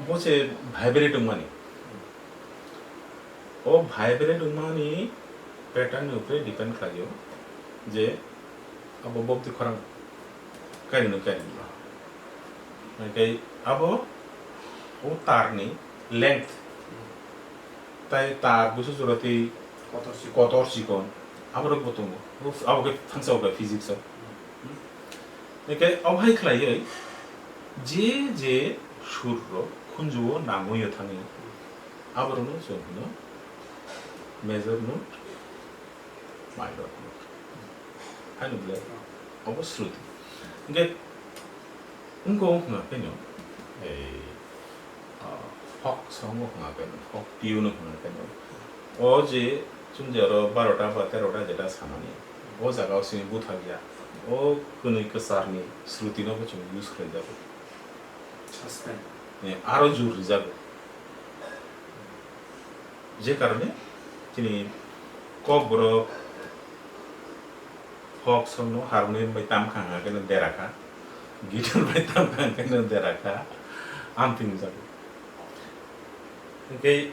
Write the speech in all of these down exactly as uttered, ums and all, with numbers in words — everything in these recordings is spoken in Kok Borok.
Bo se vibrate wngmani. O vibrate wngmani pattern ni upre depend khlaio je abo bobdi khorang kainwi kainwi. Hwnkhe abo o tar ni length tai tar busu jora tei kotor chikon. Kotor chikon aborok bo tongo. Abo khe thansa o khe physics o. Hwnkhe obo hai khlaiwi je je sur rok khunju o nangwi thangwi aborokno chwng hwno major note, minor note. Haino belai obo sruti. Hwnkhe wngkha wngkha khe no, ei, ah, folk song wngkha khe no, folk tune wngkha khe no. O je chwng je oro barota ba terota jeta sanani, o jaga o simi buthak ya, o kwnwi kwcharni sruti no bo chwng use khlai jago. Sustain. Eh, aro jur rijago. Je karone chini Kokborok folk song no harmonium bai tam kha hwnga khe no dera kha, guitar bai tam kha hwnga khe no dera kha, amtwi wngjago. Hwnkhe,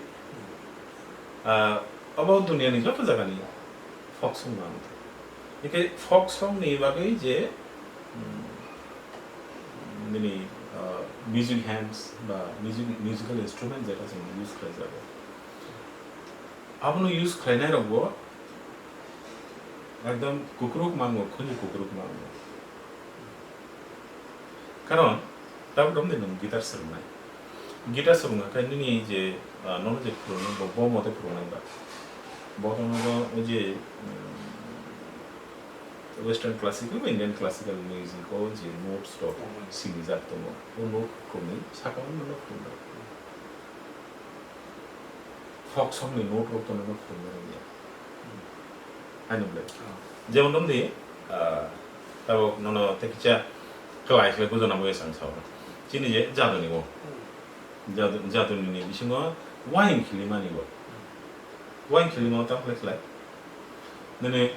ah, obo duniya ni joto jaga ni folk song no amtwi. Hwnkhe folk song ni bagwi je, mm, nini, ah, music hands ba music, musical instrument jeta chwng use khlai jago. Abono use khlainai rok bo ekdom kukruk mango, khunju kukruk mango. Karon tabuk romde nwng guitar swrwngnai. Guitar swrwngkha khe nini je, ah, nono je phwrwngnai bo, bo mote phwrwngnai ba. Bo tono bo o je, mm, Western classical ba Indian classical music o je notes rok sinijak tongo. O note rokni saka o nono phwrwngnai. Folk song ni note rok tono no phwrwngna rwya. Haino belai. Oh. Jemon wngdi, ah, tabuk nono tei kisa kwlai khe bujo nangmani sang sao. Chini je jaduni bo. Hmm. Jadu-, jaduni ni bisingo wayang khilimani bo. Wayang khilima o tamo khlai khlai. Nini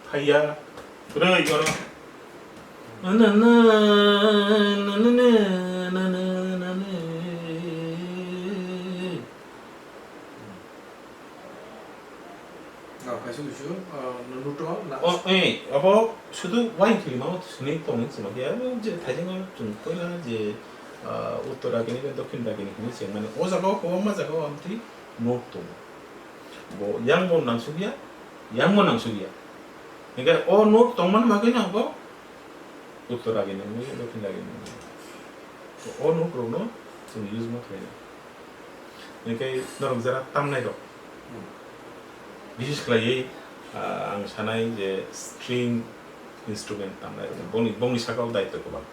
Phaiya. Kwrwi oro. Oh, kaisa kuisu, oh, no, nuto na. Oh, eh, abo sudu wayang khilima o sini tongni chwng ya, je thaijingo chwng koila je, ah, uttor agini, dokhin agini hini se mane o jaga o kwbangma jaga o amtwi note tongo. Bo yang bo nangsukya, yang bo nangsukya. Hingke o note tongmani bagwi no bo uttor agini wngwi, dokhin agini wngwi. O note rokno chwng use ma khlaina. Hingke norok jera tamnai rok. Bises khlaiwi, ah, ang sanai je string instrument tamnai rok. Bongni, bongni saka o daitw kwbang.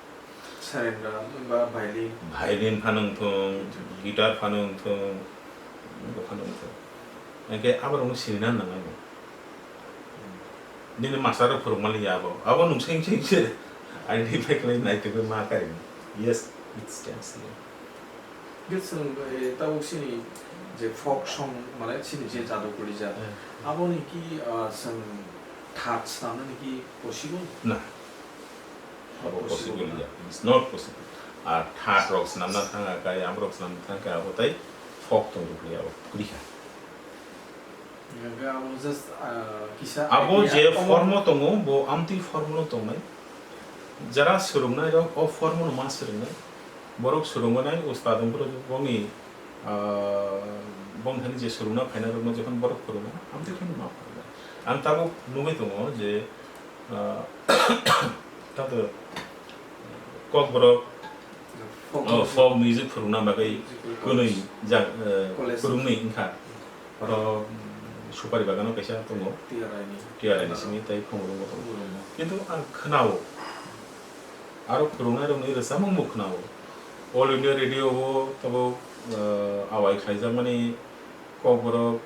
Sarendra ba violin. Violin phano wngthung, guitar phano wngthung, bo phano wngthung. Hingke aborokno sinina nangnai bo. Nini master rok phwrwngmani ya abo. Abo nwng seng seng se identify khlai naitugwi ma kari. Yes, it stands here. Hingke chwng, eh, tabuk chini je folk song, mane chini je jadu kwrwi jak, eh, aboni ki, ah, chwng thak swnamnani ki possible? Na. Abo possible ya. It's not possible. Ar thak rok swnamna thang kha, amrok swnamna thang kha, abo tai folk tong rw ya, abo kwrwi kha. Hingke abo just, ah, kisa abo idea je omo form o tongo, bo amtwi form o tongnai. Jara swrwngnai rok o form no ma swrwngnai. Borok swrwngmani ustad wngphuru bongni, ah, bongthani je swrwngna phainai rokno jokhon borok phwrwngo, amtwi kheno ma phwrwngnai. Ang tabuk nugwi tongo je, ah, tato Kokborok, folk oh, music, folk music phwrwngna bagwi music college, kwnwi ja-, eh, college, phwrwngwi wngkha. Oro, mm, Supari Bagano kaisa tongo. T R I ni. T R I ni simi tei Phungurungo tongo. Phungurungo. Kintu ang khwnao, aro phwrwngnairokni rwchapmungbo khwnao. All India Radio o tabuk, eh, Bai khlaijakmani kokborok,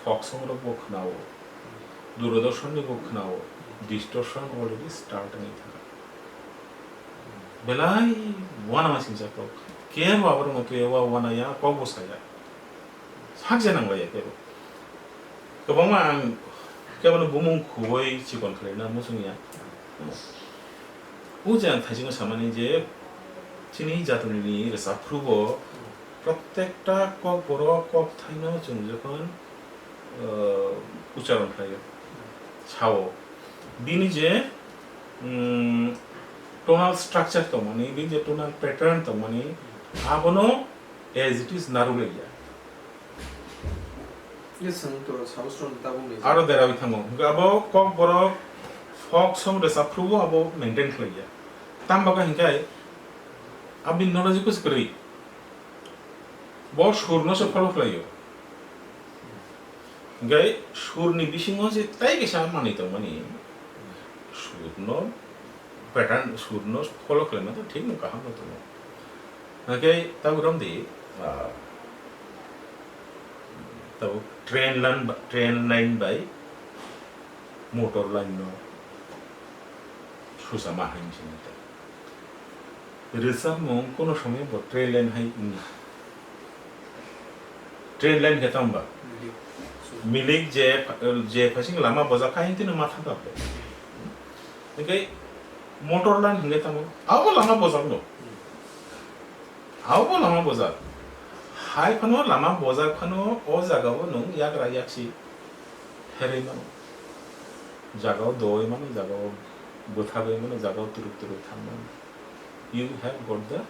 folk song rok bo khwnao, Doordarshan ni bo khwnao, distortion already start wngwi thangkha. Belai uanama singcha kok, kebo aborokno twiwi uanaya, kokbo saya. Sak je nanglaiya kebo. Kwbangma ang kebono bumung khubui chikon khlaina muchungya. O je ang thaisingo samani je chini jatoni rwchapphru bo prottekta kokborok kokthaino chwng jokhon, uh, ucharon khlaio, sao, bini je, um, tonal structure tongmani, bini je tonal pattern tongmani, abono as it is narwkliya. Yes, sir, to sabo song tabuk ni. Aro derawi thango. Hwnkhe abo kokborok folk song rwchapphru bo abo maintain khlaiya. Tamo bagwi hwnkhe abini knowledge kuch kwrwi. Bo surno se follow khlaio. Hwnkhe surni bisingo je tai kaisa manwi tongmani, surno pattern, surno follow khlaima to thik no kaham no tongo. Hwnkhe tabuk romdi, ah, tabuk trend line ba-, trend line bai motor line no susa ma hai wngsi nai ta. Rwchapmung kono somoi bo trend line hai wngya. Trend line khe tamo ba? Milik. Milik je, je phasing lama bojak kha, hintino ma thangkha bo. Hwnkhe motor line hwnkhe tamo? Abo lama bojak no. Abo lama bojak. Hai phano lama bojak phano o jaga o nwng yagra yaksi pherwi mano. Jaga o doi mano, jaga o bwthagwi mano, jaga o turuk turuk thang mano. You have got the,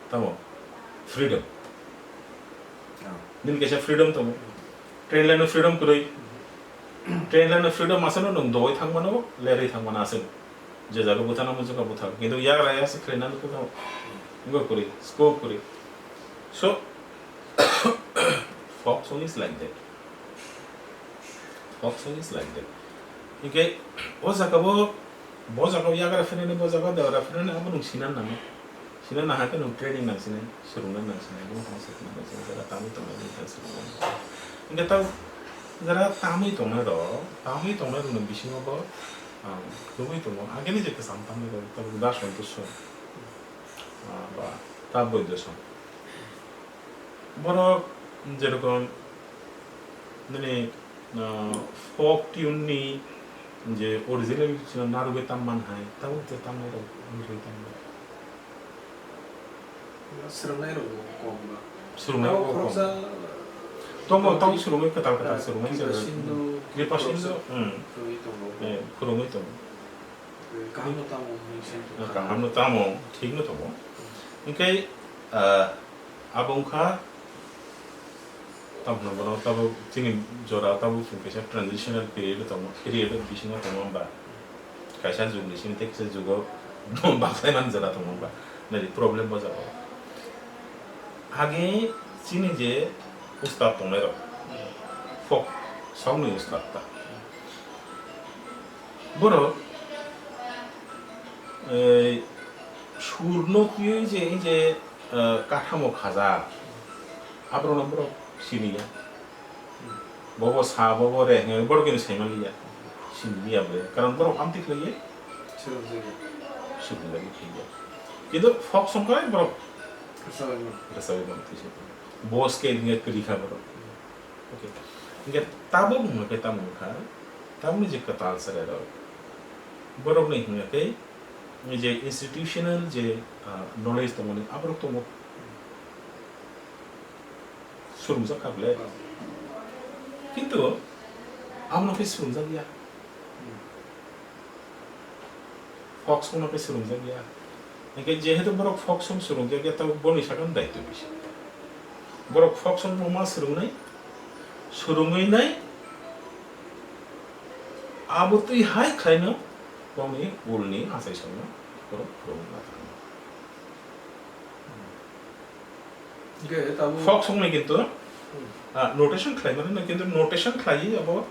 tamo, freedom. Ah. Nini kaisa freedom tongo. Train line o freedom kwrwi. Train line o freedom aswkno nwng doi thang mano, lerwi thang mano aswk. Je jaga bwthana muchungkha bwthak. Kintu yagra yasi khlaina nukho tamo. Wngkha kwrwi, scope kwrwi. So, folk song is like that. Folk song is like that. Hinkhe o jaga bo, bo jaga o yagra phinani, bo jaga o debra phinani, abo nwng sinan nango. Sinan nahakhe nwng training nang sinai, swrwngna nang sinai, bini tong swrwngna nang sinai, jara tamwi tongnai bini tong swrwngna nang sinai. Hinkhe ta jara tamwi tongnai rok, tamwi tongnai rokni bisingo bo ang nugwi tongo, agini je kwcham tamni rok, tabuk Da Santosh song, ah, ba Ta Boido song. Borok jerokom nini, ah, folk tune ni je original chwla narwgwi tam man hai, tabuk je tamnai rok wngwi tam. Swrwngnai rok bo kom ba. Swrwngnai rok bo kom. Tongo, tongo swrwngwi kwtal kwtal swrwngnai Kripa Sindhu, Kripa Sindhu, hmm. Phurwngwi tongo. Eh, phurwngwi tongo. Kaham no tamo, kaham no tamo, thik no tongo. Hinkhe, ah, Abo wngkha, tamo hwnba bono tabuk chini jora tabuk chwng kaisa transitional period o tongo, period o bisingo tongo hwnba, kaisa jugni simi tei kaisa jugo bakhlai mani jora tongo hwnba, nai problem bo jago. Age chini je ustad tongnai rok, folk songni ustad ta. Borok, eh, surno twiwi je, je, eh, kathamo khaja, aborokno borok siniya. Bobo sa, bobo re, hwnwi borok khe saimaliya. Siniliya bre. Karon borok amtwi khlaiwi swrwngjagwi khlaiya. Kintu folk song khe borok rwchapwi mano twi se. Bo scale hwnwi kwrwi kha borok. Okay. Hingke tabuk wngkha khe tamo wngkha, tamoni je kwtal chwrairok, borokni hwnka khe je institutional je, ah, knowledge tongmani aborok tongo, swrwngjak kha ble. Kintu abono khe swrwngjak ya. Folk song no khe swrwngjak ya. Hingke jehetu borok folk song swrwngjak ya, tabuk boni sakno daityo bisi. Borok folk song no ma swrwngnai, swrwngwi nai, abo twi hai khlaino boni ulni achai songno borok phwrwngna thangno. Hingke tabuk folk song ni kintu, hmm, ah, notation khlai mano, kintu notation khlaiwi abo,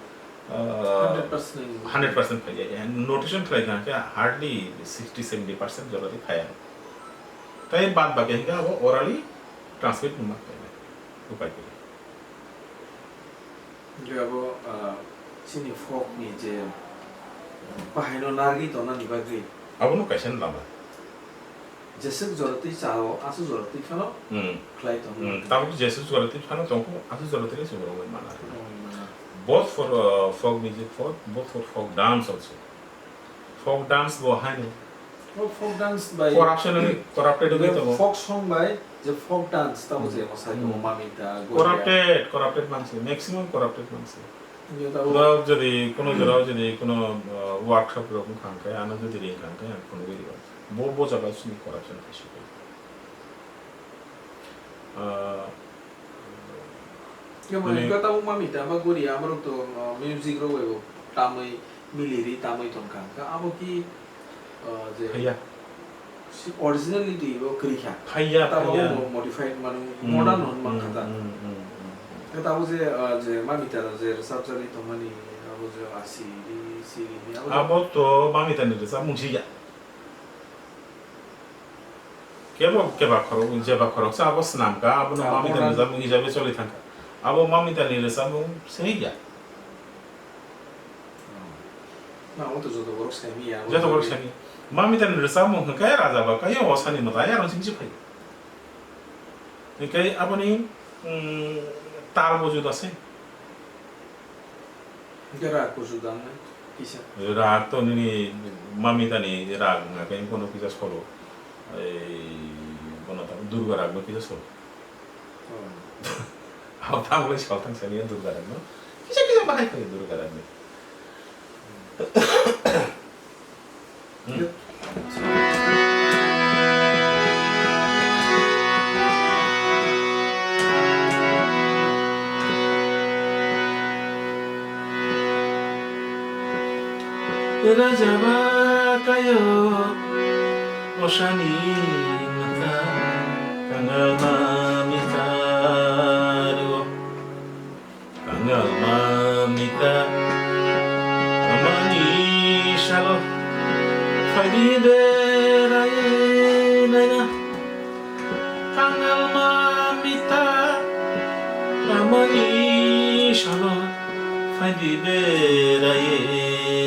ah, hundred percent. Hundred percent phaiya. Notation khlai kha khe hardly sixty seventy percent jora di phaiya. Tai bad baki hingke abo orally Translate no ma khlai nai. Upai kwrwi. Hingke abo, ah, chini folk ni je, ah, bahaino narwgwi tongnani bagwi. Abono kaisa lama. Jeswk joratwi chao, aswk joratwi phano Hmm. khlai tongo. Hmm. Tabuk jeswk joratwi phano tongo, aswk joratwi le chwng rwngwi mana. Rwngwi mana. Both for, uh, folk music, for, both for folk dance also. Folk dance bo haino. Oh, folk dance by corruption, corrupted wngwi tongo. Folk song by je folk dance tabo je Hmm. mosai tongo Hmm. Mamita, Goria. Corrupted, corrupted mansi, maximum corrupted mansi. Yo tabo Ba jodi kono Hmm. jorao jodi kono, uh, workshop rok wngkha hwnkhe, ano jodi ringkha hwnkhe, ang phunugwi rio. Bo, bo jaga chini corruption khe sukha. Ah, Kebo Mane hwnkhe tabuk Mamita ba Goria amorok to, uh, music rok bai bo tamwi miliri tamwi tongkha. Hwnkhe abo ki, uh, je Phaiya. si originality bo kwrwi kha. Phaiya, Tabuk phaiya. bo modified manu Hmm, modern hwn mankha hmm, ta. hmm, hmm, hmm, hmm. Hwnkhe tabuk je, uh, je Mamita rok je rwchapjagwi tongmani abo je asiri, siri hwnwi abo je Abo to Mamita ni rwchapmung si ya. Kebo keba khorok, jeba khoroksa abo swnamkha, abono Ah, Mamita ni modern. Rwchapmung hisabe choli thangkha. Abo Mamita ni rwchapmung se ya. Na, o to joto borok saimanya, abo Joto borok saimanya. Mamita ni rwchapmung hwnkhe raja ba kayo osani mwtai aro chingsi phai. Hwnkhe aboni, mm, tal bo juda se. Hwnkhe rag kuchuk dang nai kisa. Rag to nini Mamita ni rag wngkha khe bono kisa solo. Ei, bono ta Durga rag bo kisa solo. Oh. Abo tamo le sol thang sani Durga rag no. Kisa kisa bahai khe Durga rag ni. Rajaba kayo osani mata kangal ma mitaro. Kangal Mamita, amani salo, phaidi berai naina. Kangal Mamita, amani salo, phaidi berai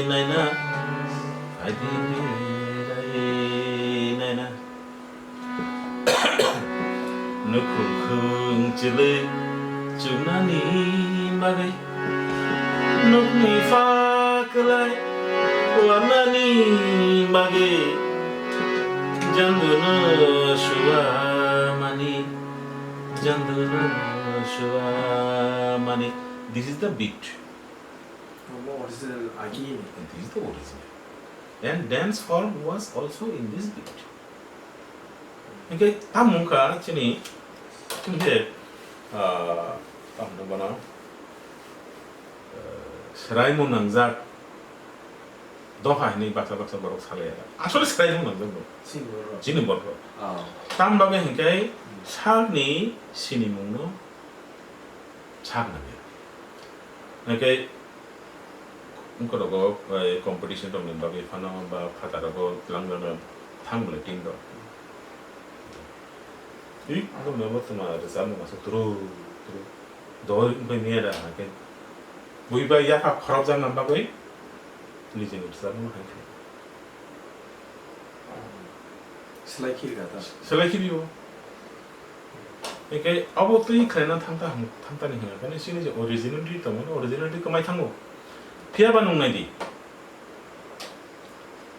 naina, phaidi berai naina. Nukhung khung chili chunani bagwi, nukni phaklai wanani bagwi, janduno suamani, janduno suamani. This is the beat. Omo original agi ni. And this is the original. And dance form was also in this beat. Hingke tamo wngkha chini, hingke, ah, tamo bono, ah, swraimung nangjak dopha hinwi baksa baksa borok salai ya. Asole swraimung nangjak bo. Chini borok. Chini borok. Ah. Tam bagwi hingke sakni sinimungno sak nangya. Hingke wngkorogo, eh, competition rokni bagwi phano ba phataro twlangjano thang bwlai team rok. Ih, ang bo tuma rwchapmung aswk turu, turu. Doi wngkhe miya da hingke. Bui bai yapha khorokjakna bagwi nijini rwchapmung hai khe. Selai khirika ta. Selai khirio. Hingke abo twi khlaina thangta hwn-, thangtani hwnga khe chini je originality tongo, originality kwmai thango. Phiya ba nung nai di.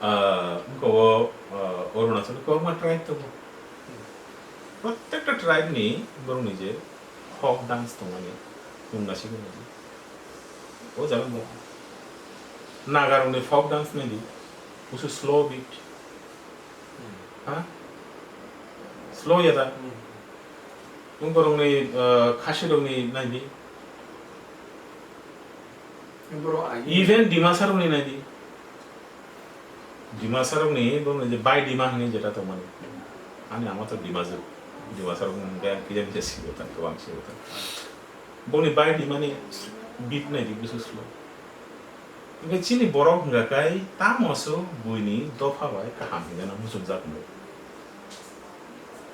Ah, wngkha o, ah, Arunachal kwbangma tribe tongo. Prottekta tribe ni borokni je folk dance tongmani nung naisingwi nai di. O jaga bo Nagarokni folk dance nai di. Busu slow beat. Ha? Slow ya da? Hmm. Nwng borokni, uh, Khasirokni nai di. Borok agi. Even Dimasarokni nai di. Dimasarokni, borokni je Bai Dima hinwi jeta tongmani. Ani ama to Dimajwk. Dimasarokni hwnkhe ang kisa kisa sibo tang, kwbang sibo tang. Boni bai di mani beat nai di busu slow. Hingke chini borok hingka kai tamo so buini dopha bai kaham hingke no muchungjak no.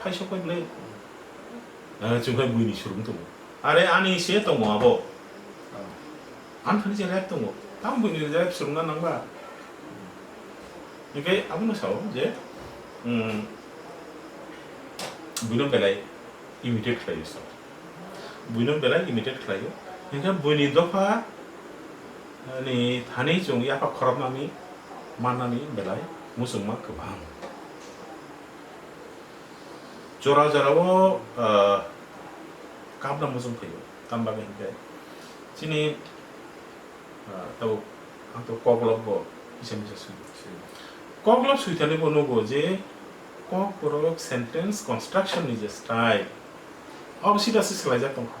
rap khai sok bai bwlai. Ah, chwng khai buini surung tongo. Are ani se tongo abo. Ani thani je rap tongo. Tamo buini rap surungna nangba. Hingke abono sao je, mm, buino belai imitate khlaio sao. Buino belai imitate khlaio. Hingke buini dopha ni thani chwng yapha khoroknani mannani belai muchungma kwbang. Jora jorao, ah, kapna muchung phaio. Tamo bagwi hinkhe chini, ah, tabuk ang to koklop bo kisa misa swi. Koklop swithani bo nugo je kokborok sentence construction ni je style, abo sida se swlaijak tongkha.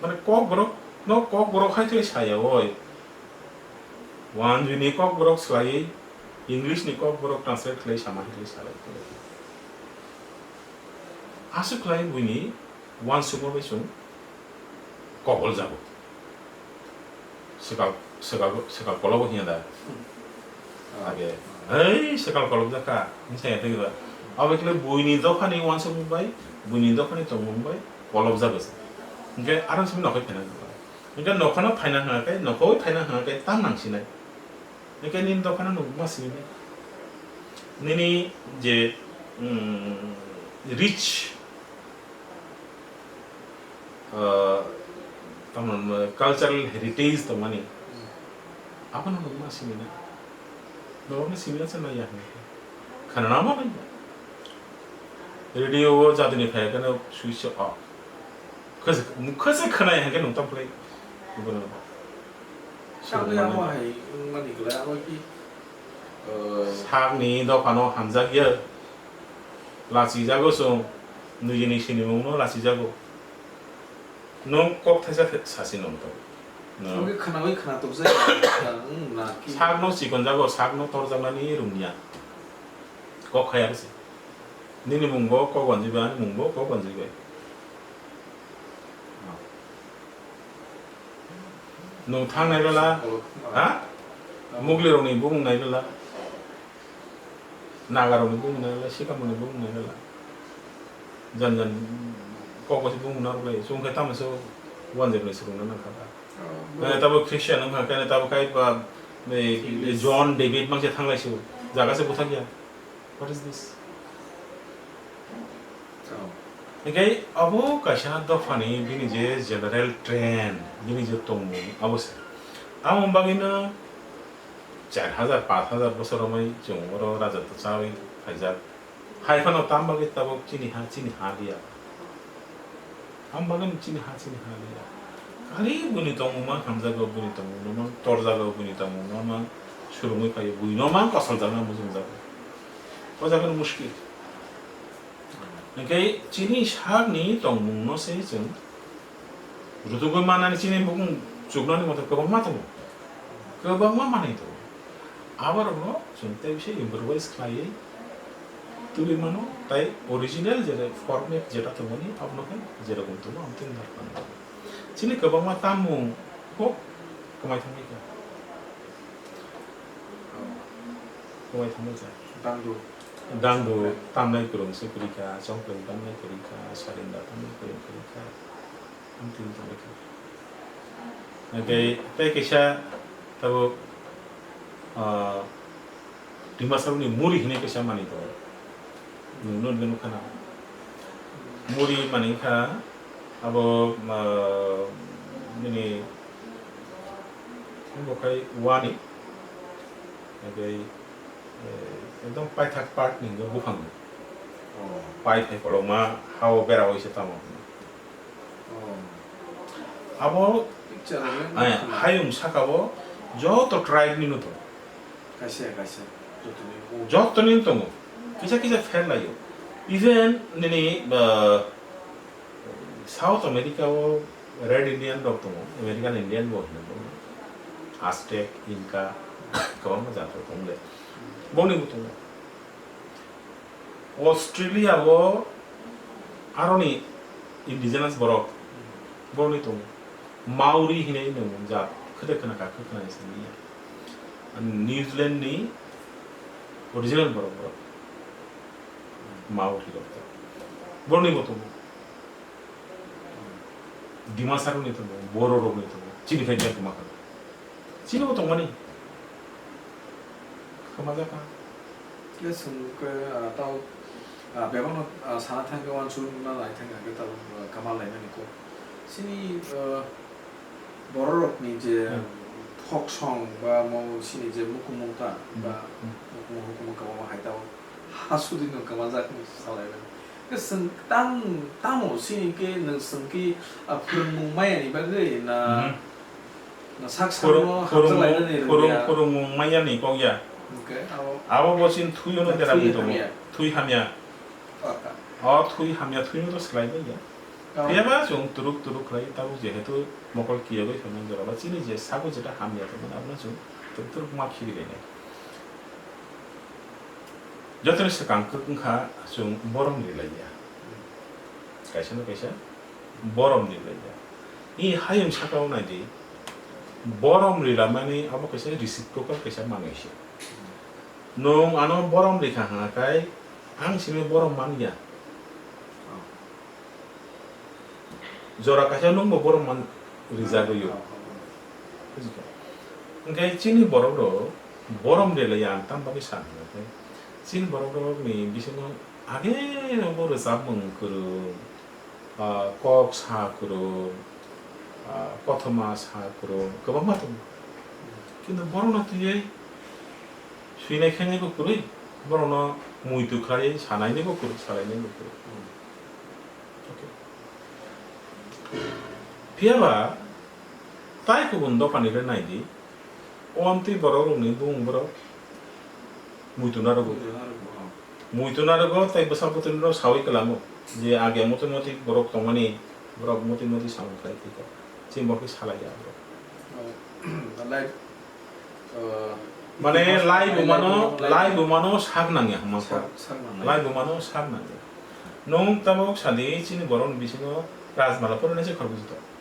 Mane kokborok no kokborok hai khe saya oi. Wanjui ni kokborok swlaiwi English ni kokborok translate khlai sama hai khlai salai. Aswk khlai buini uansukma bai chwng kobol jago. Swkal, swkal, swkal kolobo hiya da. Age, "Hei, swkal kolobjak kha," hinsa ya tei ba. Abo khle buini dophani uansukmung bai, buini dophani tongmung bai kolobjago se. Hingke aram simi nokhai phaina nangkha. Hingke nokhano phaina hwnga khe, nokho phaina hwnga khe tam nang sinai. Hingke nini dophano nwng ma simi nai. Nini je, mm, rich ah, tamo hwnma cultural heritage tongmani, abono nwng ma simi na, norokno simi na se naiya hwnwi khe khwnana ma naiya. Radio o jadini phai khe switch off, khwse khwnai hwnkhe nwng tamo khlai. Sakni amo hai wngmani kwlai, abo ki, uh, sakni dophano hamjakya, lachijago chwng, nijini sinimungno lachijago. Nwng kok thaisa the-, sasi nwng to. Nwng. Oke, khwnawi khwnatok jai, wng na ki? Sakno chikonjago, sakno torjaknani rwngya. Kok khaya se. Nini mungbo kok wanjwi bai, ani mungbo kok wanjwi bai. Nwng thang nai bela, ha? Muglirokni bumung nai bela. Nagarokni bumung nai la, Sikamorni bumung nai la. Jan jan kok bai se bumung narwk lai, chwng khe tamo se wanjwk ni swrwngna nang kha da. Oh, eh, tabo Christian wng kha khe tabo kai ba, eh, David. John David mang se thang lai se, jaga se bwthak ya. What is this? Oh. Hingke abo kaisa dophani bini je general trend, bini je tongmung, abo se. Amo bagwino char hajar, panch hajar bosor romwi chwng oro raja twchawi phaijak. Hai phano tam bagwi tabuk chini ha, chini ha liya. Tam bagwi chini ha, chini ha liya. Kali buni tongmung ma hamjago, buni tongmung no mang torjago, buni tongmung no mang surungwi phaio, bui no mang kosoljakna mujungjago. O jaga no mushkil. Hingke chini sakni tongmung no se chwng Rutugwi manani chini bukung chuknani moto kwbangma tongo, kwbangma manwi tongo. Aborokno chwng tei bisa improvise khlaiwi twiwi mano, tei original je format jeta tongmani abono khe jerokom tongo, amtwino narwkna nango. Chini kwbangma tammung kok kwmai thangwi kha. Kwmai thangwi kha. Dangdu. Dangdu tamnai kwrwng se kwrwi kha, chongpreng tamnai kwrwi kha, sarinda tamnai kwrwng kwrwi kha. Ang tini tongwi kha. Tei, tei kaisa tabuk, ah, Dimasarokni muri hinwi kaisa manwi tongo. Nwng nukha na? Muri manwi kha abo, ah, nini bo khai wani. Tei, eh, ekdom paithak part ni hwnwi buphang. Oh. Pai phai kolokma hao bera oi se tamo. Oh. Abo, picture o le eh, nukha. Hayung saka o joto tribe ni no tongo. Kaisa, kaisa, jotoni o. Jotoni no tongo. Kisa kisa fail laio. Even nini, uh, South America o Red Indian rok tongo, American Indian bo hino tongo. Aztec, Inca, kwbangma jat rok tongo le. Boni bo tongo. Australia o aroni indigenous borok borokni tongo. Maori hinwi nung jat, khede khna kha, khna sini ya. New Zealand ni original borok borok. Maori rok. Borokni bo tongo. Dimasarokni tongo, Bororokni tongo, chini khai biya kwma kha. Chini bo tongmani. Kwma jakha. Khe chwng khe, ah, tao, ah, bebakno, ah, sana thang khe uansukna nai thang khe tao, ah, kwma laimani kok. Chini, ah, Bororokni je Hmm. folk song ba mo chini je mukumung ta Hmm. ba Hmm. mukumung hukumung kwbangma hai tao. Hasudino kwmajak hinwi salai mano. Khe chwng tang, tamo chini khe nwng chwng khe, ah, phwrwngmung maya ni bagwi na, Mhm. na sak Phwrwng-, sakno phwrwngmung, hamjak lainani phwrwng-, rwngya. Phwrwngmung maya ni kok ya. Hwnkhe abo Abo bo chini thwi ono na dera thwi bwi tongo. Hamya. Thwi hamya. Aka. O thwi hamya thwi no to swlai bai ya. Karon Phiya ba chwng turuk turuk khlai tabuk jehetu mokol kiyogwi phaimani jora ba chini je sago jeta hamya tongmani abono chwng turuk turuk ma khiri lainai. Jotoni swkang kwk wngkha chwng borom rilaiya. Kaisa no kaisa borom rilaiya. I hayung saka o naidi borom rilamani abo kaisa reciprocal kaisa manwi se. Nwng ano borom rikha hwnkha khe ang simi borom manya. Jora kaisa nwngbo borom man rijagwi o. Bujikha? Hwnkhe chini borok rok borom rilaiya ang tamo bagwi sa hwnkhe chini borok rokni bisingo age bo rwchapmung kwrwng, ah, kok sa kwrwng, ah, kothoma sa kwrwng kwbangma tongo. Kintu borokno twiwi swinai khainai bo kwrwi, borokno muitu khlaiwi sanainai bo kwrwi, salainai bo kwrwi. Okay. Phiya ba tai kubun dophani le nai di, o amtwi borok rokni bumung borok muitu narwgo. Muitu narwgo tei bwsa bwtwini rok sawi kwlango je age motwi motwi borok tongmani, borok motwi motwi samung khlai thwikha, chini bo khe salai ya borok. Oh, like, uh, Mane itimos lai bumano, lai lai bumano sak nangya hwnma kha. Sak, sak nangya. Lai bumano sak nangya. Nwng tabuk sadi chini borokni bisingo Rajmala porinaise khoroksa tongo.